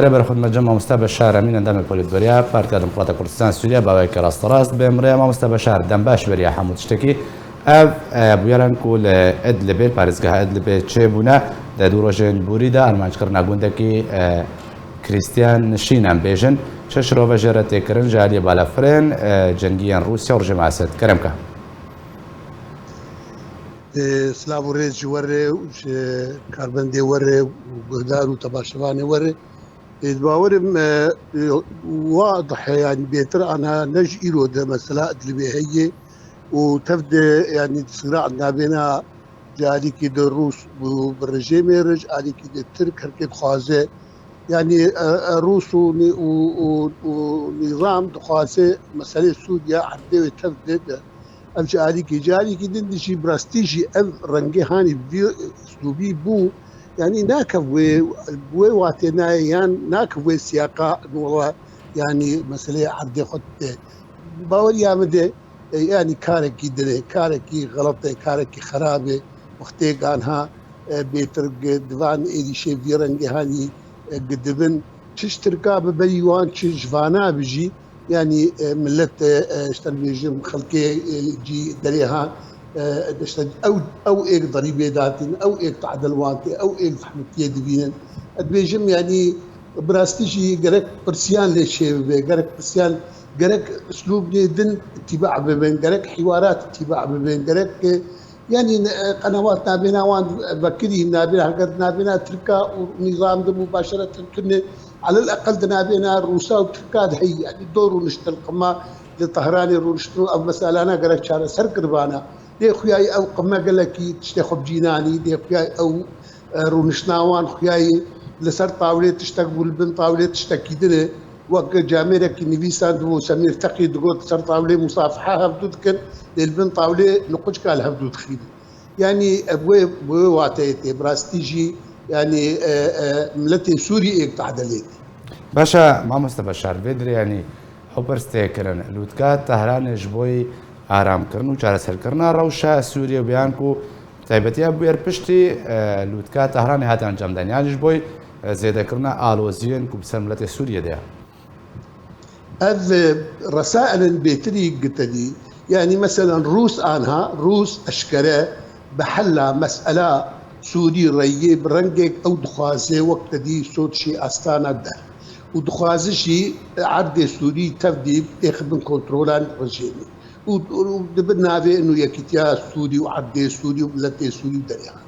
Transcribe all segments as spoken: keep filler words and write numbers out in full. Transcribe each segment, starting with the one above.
Rêber xwe me cem mamoste Beşar Emîn, endamê polîtbûroya Partiya Demokrata Kurdistan Sûriye, baweke rasterast bê. Mirê mamoste Beşar, dem baş beriya hemû tiştekî. Ev, e, bûyeran ku li Idlibê, parêzgeha Idlibê çêbûne, di du rojên borî de armanckirina gundekî, e, Krîstiyan nişîn em bêjin, çi şirove jê re tê kirin ji aliyê balafirên, e, cengiyên Rûsya û rejîma Esed. Kerem ke. Ê, silav û rêz ji we re û ji karbendê we re û guhdar û temaşevanê we re. Ê, di bawerim, e, e, wadih e, yanî bêtir ana ne ji îro de mesela Idlibê heye û tev de, yanî di sira navêna ji alîkî de Rûs û bi rejêmê re, ji alîkî de Tirk, her kê dixwaze, yanî, e, e, Rûs û nî-, û, û, û nîzam dixwaze meselê Sûriye erdê wê tev de, de Ev ji alîkî, ji alîkî din jî bi rastî jî ev rengê hanî vî uslûbî bû. Yanî nakev wê, wê watê nayê yan nakev wê siyaqa nû, yanî meseleyê erdê xwe dide. Baweriya min de, e, yanî karekî din e, karekî xelet e, karekî xerab e. Wextê ganha, e, bêtir gi-, di van êrîşê vî rengê hanî, e, gi dibin. Çi ji Tirka bi berî wan, çi ji vana bi jî, Yanî, e, millet, e, e, işte dibêjim, xelkê, e, cî derê ha, e, işte ew, ew êk derîbê datîn, ew êk tadel wan tê, ew êk zehmetiyê dibînin. Ez dibêjim, yanî, bi rastî jî gerek pirsiyan lê çê bibe, gerek pirsiyan, gerek uslûbê din tîba bibin, gerek hîwarat tîba bibin, gerek, e, Yanî, e, qenewat nabêna wan vekirî, nabêna heger nabêna Tirka û nîzam de mubashereten tune, alel eqel di nabêna Rûsa û Tirka de heyî, yanî do rûniştin qima li Tehranê rûniştin û ev meselana gerek çareser kiribana. Lê xuyayî ew qime gelekî tiştê xwe bi cî nanî, lê xuyayî ew, e, rûniştina wan xuyayî li ser tawlê tiştek bû, li bin tawlê tiştekî din e. Wek camêrekî nivîsandibû, Semîr Teqî digot, ser tawlê musafiha hevdû dikin, lê li bin tawlê niqûçka li hevdû dixînin. Yanî, e, bi wê, bi wê wateyê tê, bi rastî jî, yanî, e, e, miletê Sûrî êk tadel êdî. Baş e, mamoste Beşar, vê dirê, yanî, ew pirs tê kirin. Lûtka Tehranê ji bo aramkirin û çareserkirina rewşa Sûriyê û beyan ku Taybetiya bûyer piştî, e, lûtka Tehranê hate encamdan, yan jî ji bo, e, zêdekirina aloziyên ku bi ser miletê Sûriyê de ye. Ev, e, resailên bêtirî gitedî. Yanî, meselen, Rûs anha, Rûs eşkere bi hela mesela Sûrî reyê bi rengek ew dixwaze wek tedî sot şî astana der. Û dixwaze jî erdê Sûrî tevdî têxibin kontrolan rejîmî. û, û dibe navê ino yekîtiya Sûrî û erdê Sûrî û miletê Sûrî û derê han.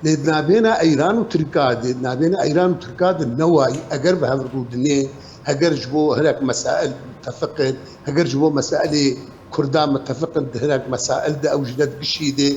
Lê di navbêna Eyran û Tirka de, di navbêna Eyran û Tirka de newayî, eger bi hev rûdinê, heger ji bo hinek mesail mitefiq in, heger ji bo mesailê Kurda mitefiq in, di hinek mesail de ew ji de digişî de,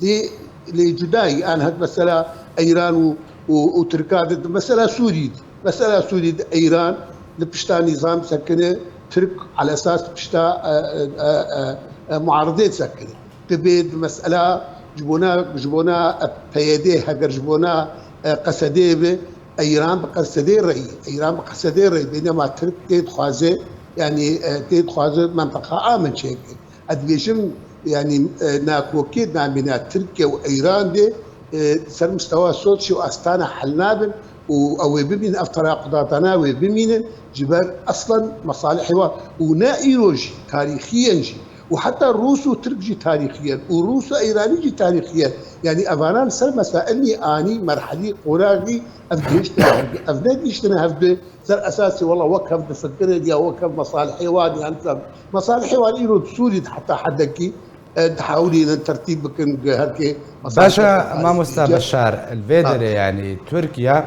Lê, lê cudayî, an het mesela Eyran û, û, û Tirka de, mesela Sûrî de. Mesela Sûrî de Eyran li pişta nîzam sekine, Tirk alesas pişta, e, e, e, e, e, muaridê sekine. Divê di mesela ji bona, ji bona, e, P Y D, heger ji bona, e, Qesedê be, Eyran bi Qesedê reyî, Eyran bi Qesedê reyî, bênema Tirk tê dixwaze, yanî, e, tê dixwaze menteqa amin çêke. Ez dibêjim, yanî, e, nakokiyê nabêna Tirkiye û Eyran de, e, ser mistewa sotçî û astana hel nabin û ew ê bimînin, ev tenaqudatana wê bimînin, ji ber eslen mesalihê wan û ne îro jî, tarîxiyen jî û heta Rûs û Tirk jî tarîxiyen û Rûs û Eyranî jî tarîxiyen. Yanî evanan ser mesailî anî, merhelî, qonaxî ev gihiştine hevdu, ev negihiştine hevdu. Ser esasê wela wek hev difikirin ya wek hev mesalihê wan yan ser mesalihê wan îro di Sûrî de heta hedekî, e, dihewlînin tertîb bikin, gi herkê Baş e, mesalihê mamosta Beşar, li vê derê, yanî Tirkiye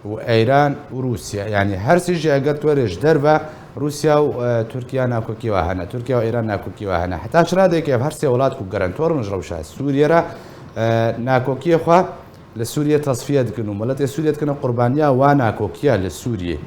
û Eyran û Rûsya, yanî her sê jî eger tu werê ji derve, Rûsya û, e, Tirkiye nakokî wa hene, Tirkiye û Eyran nakokî wa hene. Heta çi radeyekê ev her sê welat ku garantor in ji rewşa Sûriyê re, e, nakokiyê xwe li Sûriyê tesfiye dikin û miletê Sûriyê dikine qurbaniya wa nakokiya li Sûriyê.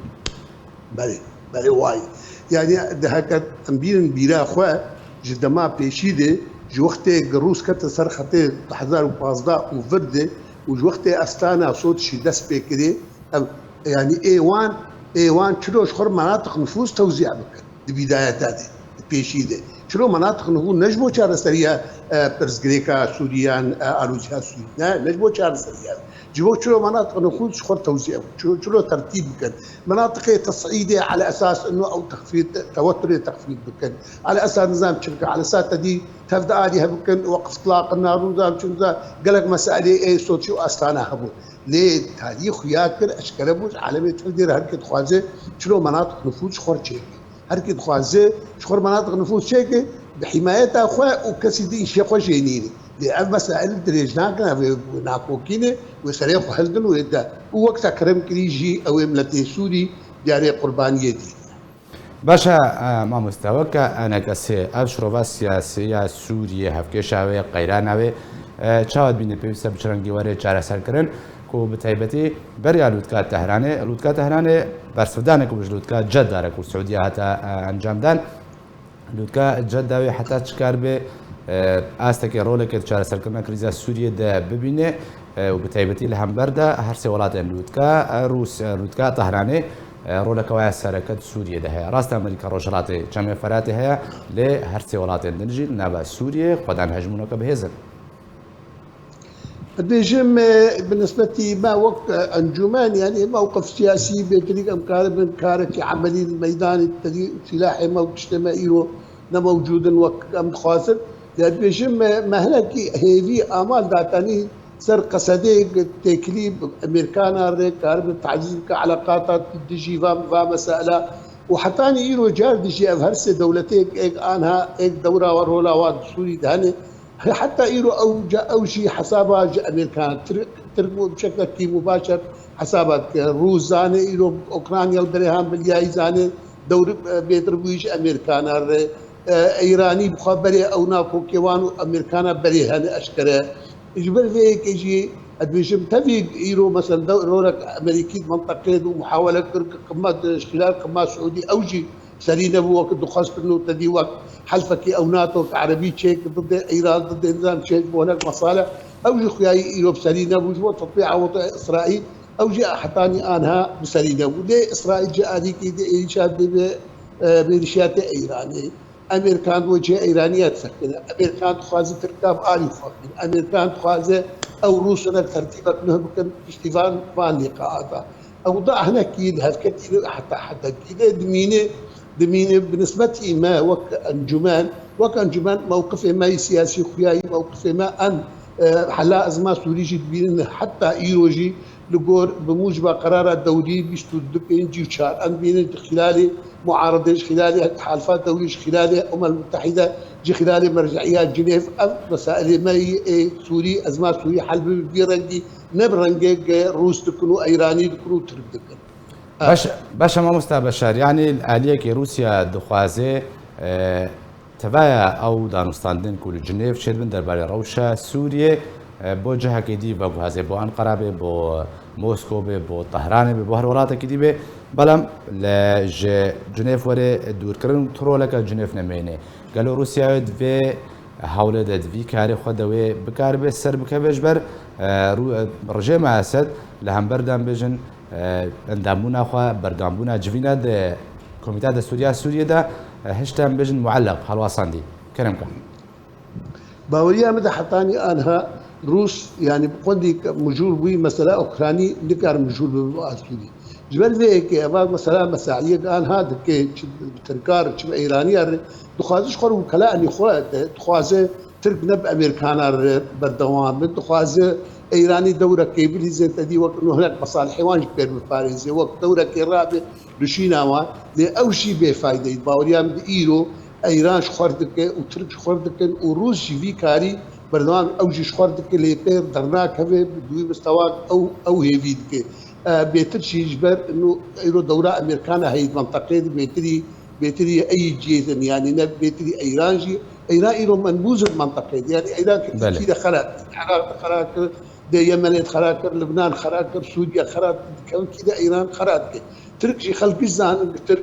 Belê, belê wayî. Yanî di heke em bînin bîra xwe ji dema pêşî de, ji wextê gi Rûs kete ser xetê du hezar û pazdeh û vir de û ji wextê astana sotişî dest pê kirê, ev, yanî ê wan, ê wan çilo ji xwe re menatiq nifûs tewzîa bikin. Di bîdayeta de, di pêşî de. Çilo menatiq nifûz ne ji bo çareseriya, e, pirsgirêka Sûrî yan, e, aloziya Sûrî. Ne, ne ji bo çareseriya. Ji bo çilo menatiq nifûz ji xwe tewzî, çilo, çilo tertîb bikin. Menatiqê tes'îdê ala esas inu ew texfîf, teweturê texfîf bikin. Ala esas nizam çi bikin? Ala esas tedî tevdialî hebikin, weqf tlaqin, narû nizam çi nizam, gelek meselê ê sosyal astana hebûn. Lê tarîx xuya kir, eşkere bû, ji alemê tevdê re her kê dixwaze çilo menatiq nifûz ji xwe çêke. Her kê dixwaze ji xwe re menatiq nifûz çêke, bi hîmayeta xwe û kesî din îşê xwe jê nîne. Lê ev mesail dirêj nakin, ev ê nakokî ne, wê serê xwe hildin wê de. Û wek te kerem kirî jî ew ê miletê Sûrî diyarê qurbaniyê dî. Baş e, e, mamoste, weke enekesê, ev şirova siyasî ya Sûriyê, hevkêşa wê, qeyrana wê, e, çawa dibîne pêwîst e bi çi rengî were çareserkirin, ku bi taybetî beriya lûtka Tehranê, lûtka Tehranê bersivdanek ku ji lûtka Cedda re ku Siûdiya hate, e, encamdan, lûtka Cedda wê heta çi kar bê, e, astekê rolekê di çareserkirina krîza Sûriyê de bibîne, e, û bi taybetî li hember de her sê welatên lûtka, e, Rûs-, e, lûtka Tehranê, e, roleke waya sereke di Sûriyê de heye. Rast e Amerîka Rojhilatê çemê Feratê heye, lê her sê welatên din jî li nava Sûriyê xwedan hejmûneke bihêz in. Dibêjim, e, bi nisbetî me wek, e, encûmen, yanî mewqif siyasî bêtirî em karibin karekî emelî li meydanê tedî û sîlahê me û tiştê me îro ne mewcûd in wek em dixwazin. Ya dibêjim, e, me hinekî hêvî amal datanî ser qesedê têkilî bi Amerîkana re karibin tazîz bike eleqata dijî va, va mesela û hetanî îro car dijî ev her sê dewletê êk anha êk dewra wa rola wa di Sûrî de hene. Heta îro ew ca, ew jî hesaba ji Amerîkan, Tirk, Tirk bû bi şeklekî mubaşer hesaba dike. Rûs zane îro Ukrayna û derê han biliyayî zane dewr, e, bêtir bûyî ji Amerîkana re. E, Îranî bi xwe berê ew nakokê wan û Amerîkana berê hene eşkere. Ji ber vê yekê jî ez dibêjim tevî îro mesela dew-, rolek Amerîkî di menteqê de û muhawele kir ki qima, ji xilal qima Siûdî ew jî serî nebû, wek dixwestin û tedî wek helfekî ew NATO ki erebî çêk didê Îran, didê nizam çêk bo hinek mesale. Ew jî xuyayî îro bi serî nebû ji bo tetbîqa weta Îsraîl. Ew jî hetanî anha bi serî nebû. Lê Îsraîl ji alîkî di êrîşa dê bi, e, bi êrîşiyatê Îranê. Amerîkan di wê cihê Îranî ya disekine. Amerîkan dixwaze Tirka bi alî xwe bîne. Amerîkan dixwaze ew Rûs hinek tertîbek nuh bikin piştî van, van lîqaata. Ew da hinekî li hevketî heta hedekî lê dimîne, dimîne bi nisbetî me wek encûmen, wek encûmen mewqifê me yê siyasî xuyayî mewqifê me em, e, hela ezma Sûrî jî dibînin heta îro jî li gor bi mûciba qerara dewrî bîst û du pêncî û çar em dibînin di xîlalê muaredê ji xîlalê halifa dewrî ji xîlalê Umem Mutehîde ji xîlalê merce'iya Cinêv ev mesailê me yê ê Sûrî, ezma Sûrî hel bi vî rengî ne bi rengê ge Rûs dikin û Îranî dikin û Tirk dikin. Baş, baş e mamosta Beşar, yanî li aliyekê Rûsya dixwaze, e, tevaya ew danûstandin ku li Cinêv çêdibin derbarê rewşa Sûriyê, e, bo cihekê dî veguhaze, bo Enqera be, bo Moskow be, bo Tehranê be, bo her welatekî dî be, belam li ji Cinêv were dûrkirin û tu roleke Cinêv nemêne. Gelo Rûsya wê di vê hewlê de, di vî karê xwe de wê bikaribe ser bikeve ji ber, e, rû-, e, rejêma Esed li hember de em bêjin, e, endambûna xwe, berdambûna civîna di Komîteya Destûriya Sûriyê de, e, hişte em bêjin muelleq, helwasandî. Kerem ke. Baweriya min de hetanî anha Rûs, yanî bi qundî ke mijûl bûyî mesela Ûkranî nikare mijûl bibe bi Asûrî. Ji ber vê yekê eva mesela mesaiyek anha dike çi bi Tirka re, çi bi Îraniya re, dixwaze ji xwe re wikela enî xwe de, dixwaze Tirk ne bi Amerîkana re berdewam be, dixwaze Îranî dewrekê bilîze tedî wek ino hinek mesalihê wan jî pêr biparêze, wek dewrekê rabe li şîna wan, lê ew jî bêfayde ye. Baweriya min di îro Îran ji xwe re dike û Tirk ji xwe re dikin û Rûs jî vî karî berdewam, ew jî ji xwe re dike, lê pêr dernakeve, bi wî mistewa ew, ew hêvî dike. E, bêtir jî ji ber ino îro dewra Amerîkana heye di menteqeyê de bêtirî, bêtirî ey cihêz in, yanî ne bêtirî Îran jî, Îran îro menbûz in di menteqeyê de, yanî Îran Belê. Tirkî de xera, Iraq de xera kir, di Yemenê de xera kir, Libnan xera kir, Sûriye xera kir, di kevkî de Îran xera dike. Tirk jî xelk giş zanin bi Tirk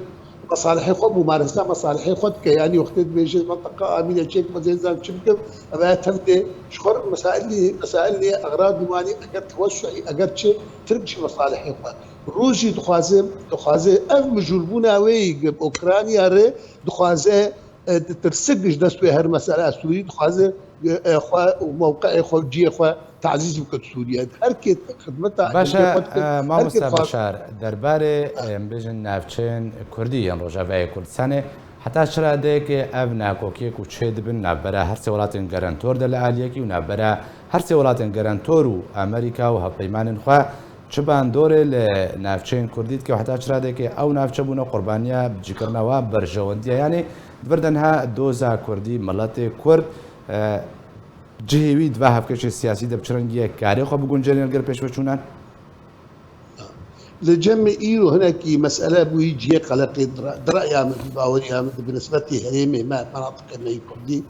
mesalihê xwe, mumaresa mesalihê xwe dike. Yanî wextê dibêje menteqa amîne çêk mezên zan çi bikim, ev ya tev tê ji xwe re mesail nî, mesail nî, exrad nî wanî, eger tewessuî, eger çi, Tirk jî mesalihê xwe. Rûs jî dixwaze, dixwaze ev mijûlbûna wê yî bi Ûkranya re dixwaze e, tirsik ji dest wê her mesela Sûrî dixwaze, e, e, xwe û mewqeê xwe û cihê xwe tazîz bike Sûriye. Her kê xidmeta Baş e, Tirkiye xwe dike, e, her kê Mamoste dixwaze. Beşar, derbarê, e, em bêjin navçeyên Kurdî yên Rojavayê Kurdistanê, heta çi radeyekê ev nakokiyê ku çê dibin navbera her sê welatên garantor de li aliyekî û navbera her sê welatên garantor û Amerîka û hevpeymanên xwe çi bandorê li navçeyên Kurdî dike û heta çi radeyekê ew navçe bûne qurbaniya bicîkirina wa berjewendiya? Yanî di vir de niha doza Kurdî, miletê Kurd, e, cihê wî di va hevkêşê siyasî de bi çi rengî ye, karê xwe biguncêne li gel pêşveçûnan? Li cem me îro hinekî mesele bûyî cihê qeleqê di re-, di reya min, di baweriya min, di bi nisbetî herêmê me, menatiqê me yî Kurdî.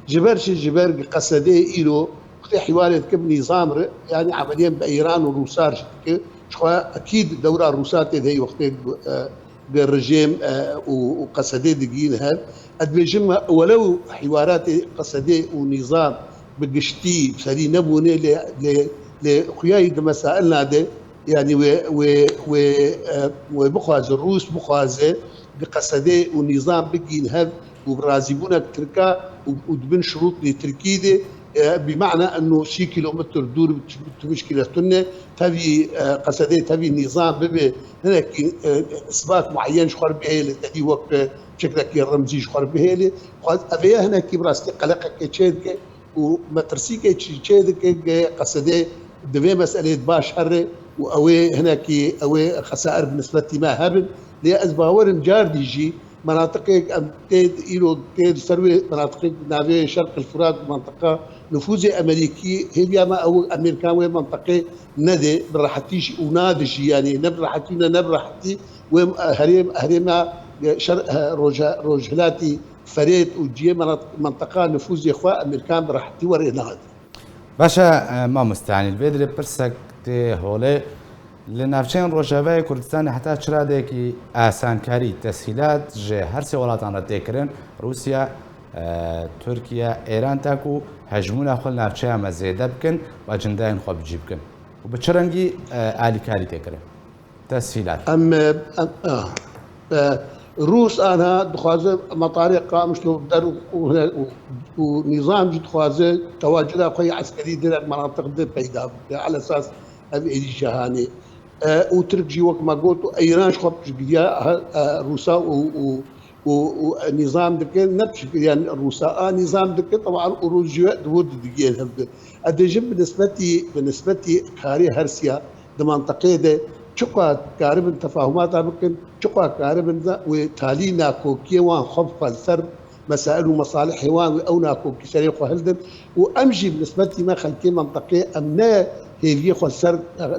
Ji ber çi? Ji ber Qesedê îro wextê hîwarê dike bi nîzam re, yanî emeliyên bi Îran û Rûsa re jî dike. Ji xwe ekîd dewra Rûsa tê de heye wextê, e, bi rejîm, e, û, û Qesedê digihîne hev. Ez dibêjim, welew hîwaratê Qesedê û nîzam bi giştî serî nebûne, lê, lê, lê xuya yî di mesailna de, yanî wê, wê, wê, e, wê bixwaze, Rûs bixwaze, bi Qesedê û nîzam bigihîn hev û bi razîbûnek Tirka û, û di bin şurûtê Tirkî de, e, bi mana eno şî kîlometr dûr bi tu-, tu bişkîle tune, tevî, e, Qesedê tevî nîzam bibe, hinekî, e, isbat mueyen ji xwe re bihêle, tevî wek, e, fikrekî remzî ji xwe re bihêle. Xwe-, ev ê hinekî bi rastî qeleqekê çê dike û metirsîkê çi çê dike, ke Qesedê di vê meselê de baş here û ew ê hinekî, ew ê xesair bi nisbetî me hebin. Lê ez bawer im cardî jî menatiqek em tê, îro tê li ser wê menatiqek navê Şerq el Furat, mentiqa nufûzê Amerîkî, hêviya me ew Amerîkan wê mentiqê nede bi rehetî jî û nade jî, yanî ne bi rehetî û ne, ne bi rehetî wê herêm-, herêma şer-, roja-, rojhilatî Ferêt û cihê menat-, mentiqa nufûzê xwe Amerîkan bi rehetî were nade. Baş e, e, mamoste, yanî li vê dilê pirsek tê holê. Li navçeyên Rojavayê Kurdistanê heta çi radeyekî asankarî, teshîlat ji her sê welatan re tê kirin? Rûsya, e, Tirkiye, Êran, ta ku hejmûna xwe li navçeya me zêde bikin, bacindayên xwe bi cî bikin. Û bi çi rengî, e, alîkarî tê kirin? Teshîlat. Em, e, em, a, e, Rûs anha dixwaze metarê Qamişlo der û, û, û, û nîzam jî dixwaze tewacida xwe yê eskerî di her menatiq de peyda bike. Ala esas ev êdî cehanê. E, û Tirk jî wek me got û Îran ji xwe piştgiriya, e, Rûsa û, û, û, û nîzam dike, ne piştgiriya Rûsa, a nîzam dike, teban û Rûs jî di wir de digihên hev de. Ez dibêjim bi nisbetî, bi nisbetî karê her siya di mentiqê de çiqas karibin tefahumata bikin, çiqas karibin da wê talî nakokiyê wan xwe bixwe li ser mesail û mesalihê wan wê ew nakokî serê xwe hildin û em jî bi nisbetî me xelkê mentiqê em ne hêviyê xwe li ser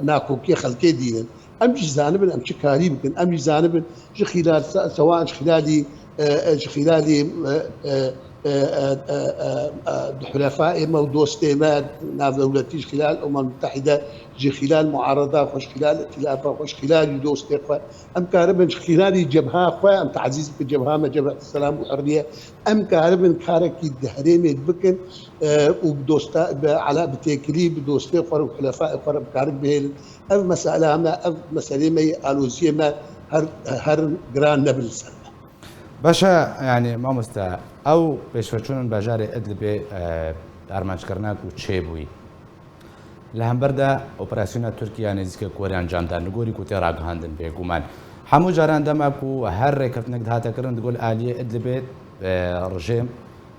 nakokiyê xelkê dînin. Em jî zanibin em çi karî bikin, em jî zanibin ji xîlal se-, sewan ji xîlalî, e, e, ji xîlalî, e, e, e, e, e, e, e, di hulefaê me û dostê me navdewletî, ji xîlal Umem Mutehîde, ji xîlal muarada xwe, ji xîlal îtilafa xwe, ji xîlalî dostê xwe. Em karibin ji xîlalî cebha xwe, em tazîz bikin cebha me, Cebhet Selam û Hurriye. Em karibin karekî di herêmê bikin, e, û bi dosta, bi ala, bi têkilî, bi dostê xwe û hulefaê xwe re bikaribin bihêlin. Ev mesela me, ev meselê me yê aloziyê me her, her giran nebin li ser me. Baş e, yanî mamoste, ew pêşveçûn in bajarê Idlibê, e, armanckirina ku çêbûyî. Li hember de operasyona Tirkiye nêzîkek were encam dan, li gorî ku tê ragihandin bêguman. Hemû caran dema ku her rêkeftinek dihate kirin, digol aliyê Idlibê, e, rejêm,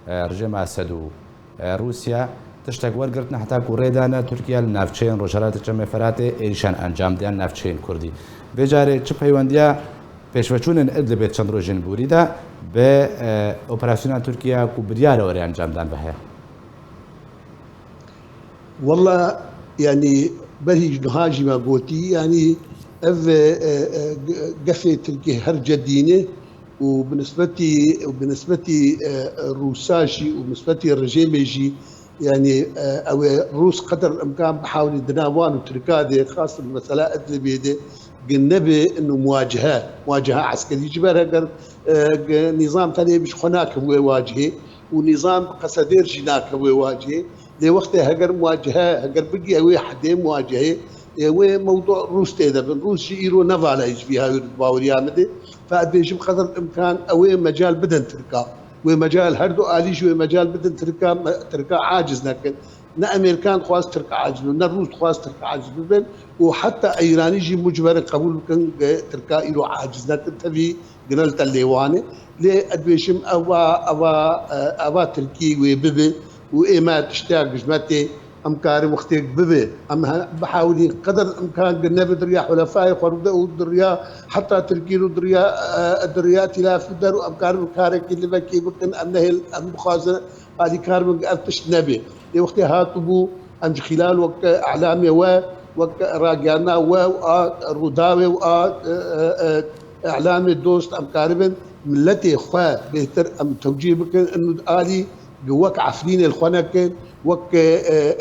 e, rejêma Esed û, e, Rûsya tiştek wergirtine heta ku rê dane Tirkiye li navçeyên Rojhilatê Çemê Feratê êrîşan encam diyan navçeyên Kurdî. Vê carê çi peywendiya pêşveçûnên Idlibê çend rojên borî de bi, e, operasyona Tirkiye ku biryar e were encam dan ve heye? Wela, yanî, berî ji niha jî me gotî, yanî, ev, e, e, e, ge-, gefê Tirkiyê her cedî ne û bi nisbetî, bi nisbetî, e, e, Rûsa jî û bi nisbetî rejêmê jî, yanî, e, ew ê Rûs qeder imkan bihawlî di nav wan û Tirka de, xas bi mesela Idlibê de, gin nebe ino muwacehe, muwacehe eskerî. Ji ber heger, e, ge-, nîzam tenê bi ji xwe nake wê wacihê û nîzam bi Qesedêr jî nake wê wacihê. Lê wextê heger muwacehe, heger bigihe wê hedê muwacehê, ê wê mewdu Rûs tê de bin. Rûs jî îro ne vala yî ji vî hawîr di baweriya min de. Fe ez dibêjim qedr imkan ew ê mecal bidin Tirka. wê mecal, her du alî jî wê mecal bidin Tirka, Tirka aciz nekin. Ne Amerîkan dixwaz Tirk aciz bibin, ne Rûs dixwaz Tirk aciz bibin û heta Îranî jî mucber in qebûl bikin, Tirka îro aciz nekin, tevî ginelta lê wan e. Lê ez dibêjim ewa, ewa, e, ewa Tirkî wê bibe û ê me tişteya gijmetê em karin wextêk bibe. Em he-, bihawilîn qeder imkan girne bi diriya hulefayê xwe rûde û diriya heta Tirkî û diriya, e, diriya tîlafî der û em karin karekî livekê bikin, em nehêl, em bixwazin alîkar bin ev tişt nebe. Lê wextê hatibû, em ji xîlal wek elamê we, wek ragihandina we û a Rûdawê û a, e, e, e, elamê dost em karibin milletê xwe bêhtir em tewcîh bikin. Inu alî wek Efrînê li xwe nekin, wek, e,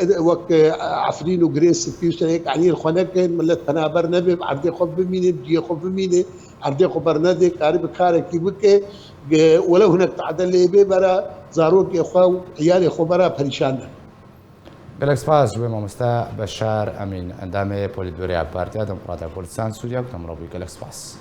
e, wek, e, Efrîn û Girên Spî û Serêkaniyê li xwe nekin. Millet penaber nebe, bi erdê xwe bimîne, bi cihê xwe bimîne, erdê xwe bernede, karibe karekî bike. Ge-, welew hinek tade lê bê bera zarokê xwe û iyalê xwe bera perîşan ne. Gelek spas ji wê mamoste Beşar Emîn, endamê Polîtbûroya Partiya Demokrata Kurdistan Sûriye, ku te min re bûyî. Gelek spas.